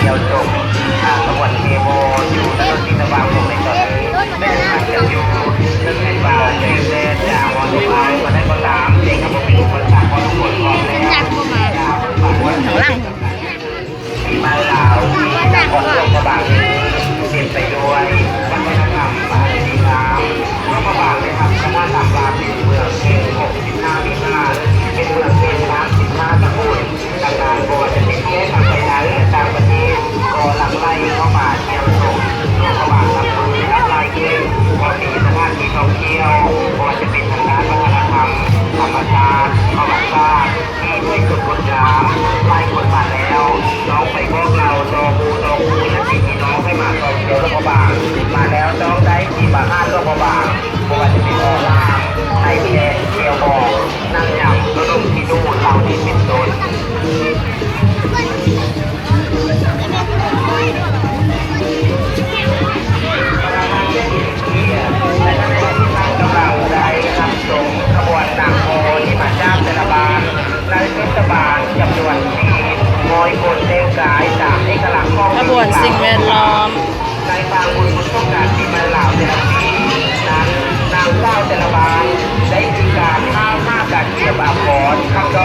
ດຽວຈົບ ອ່າ ຂະບວນເທໂວຢູ່ຖະໜົນຈິດຕະບາງລົງໃນຕອນນີ້ ແມ່ນອາດຈະຢູ່ເທິງແມ່ນວ່າແຈ້ງແດດຈາກຮອນຂອງເຮົາກໍໄດ້ກໍຕາມ ແຕ່ກໍບໍ່ເປັນອຸປະສັກ ເພາະທຸກຄົນພ້ອມແລ້ວ. ທາງຫຼັງ ປີໃໝ່ລາວທີ່ນະຄອນຫຼວງພະບາງນີ້ເຕັມໄປດ້ວຍວັດທະນະທຳປະເພນີງາມ. ຫຼວງພະບາງໄດ້ຮັບສະຖານາມວ່າເປັນເມືອງແຫ່ງຫົກສິບຫ້າວິຫານ, ເປັນເມືອງແຫ່ງຊາວສິບຫ້າຕະໂກນ. ດັ່ງນັ້ນ ບໍ່ວ່າຈະເປັນແຂກທັງພາຍໃນ ແລະ ຕ່າງປະເທດ ກໍຫຼັ່ງໄຫຼເຂົ້າມາທ່ຽວຊົມຫຼວງພະບາງນັບມື້ນັບຫຼາຍຂຶ້ນ, ເພາະມີສະຖານທີ່ທ່ອງທ່ຽວ ບໍ່ວ່າຈະເປັນທາງດ້ານວັດທະນະທຳ, ທຳມະຊາດ, ປະຫວັດສາດ ທີ່ສວຍສົດງົດງາມ. ຫຼາຍຄົນມາແລ້ວຕ້ອງໄປບອກເລົ່າຕໍ່ໝູ່ຕໍ່ຄູ່ ຍາດຕິພີ່ນ້ອງໃຫ້ມາທ່ອງທ່ຽວຫຼວງພະບາງ, ມາແລ້ວຕ້ອງໄດ້ຊິມາຫາດຫຼວງພະບາງ, ບໍ່ວ່າຈະເປັນໝໍລຳ, ໄຫຼແຄນ, ແຈ່ວບອງ, ໜັງຍຳ, ຂະໜົມຂີ້ໜູເຫຼົ່ານີ້ເປັນຕົ້ນ. ກຳລັງໄດ້ຮັບຊົມຂະບວນນາງໂມທີ່ມາຈາກແຕ່ລະບ້ານ ໃນເທດສະບານຈຳນວນສີ່ຮ້ອຍຄົນ ແຕ່ງກາຍຕາມເອກະລັກຂອງ ຂະບວນສິ່ງແວດລ້ອມ. ໃນງານບຸນສົງການປີໃໝ່ລາວແຕ່ລະປີນັ້ນ, ນາງສາວແຕ່ລະບ້ານໄດ້ມີການຖາມຫາການກຽມອາພອນ ຄຳຕອ